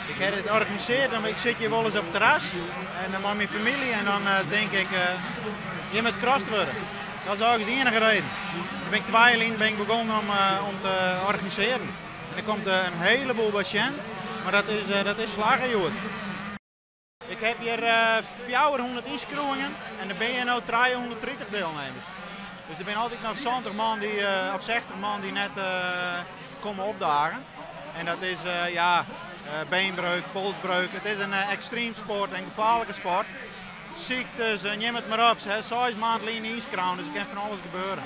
Ik ha dit organisearre, ik sit hjir wolris op it terras en dan mei myn famylje en dan tink ik, hjir moat crossed wurde. Dat is eigentlik de iennige reden. Doe bin ik 2 jier lyn bin ik begûn om te organisearjen. En der komt in heleboel by sjen, mar dat is slagge hjoed. Ik ha hjir 400 ynskriuwingen en der binne no 330 dielnemers. Dus der binne altyd noch 70 man dy, of 60 man dy't net komme opdagen. En dat is ja, beenbreuk, polsbreuk. It is in ekstreem sport, in gefaarlike sport. Syktes, nim it mar op. Se ha 6 maand lyn ynskreaun, dus der kin fan alles gebeure.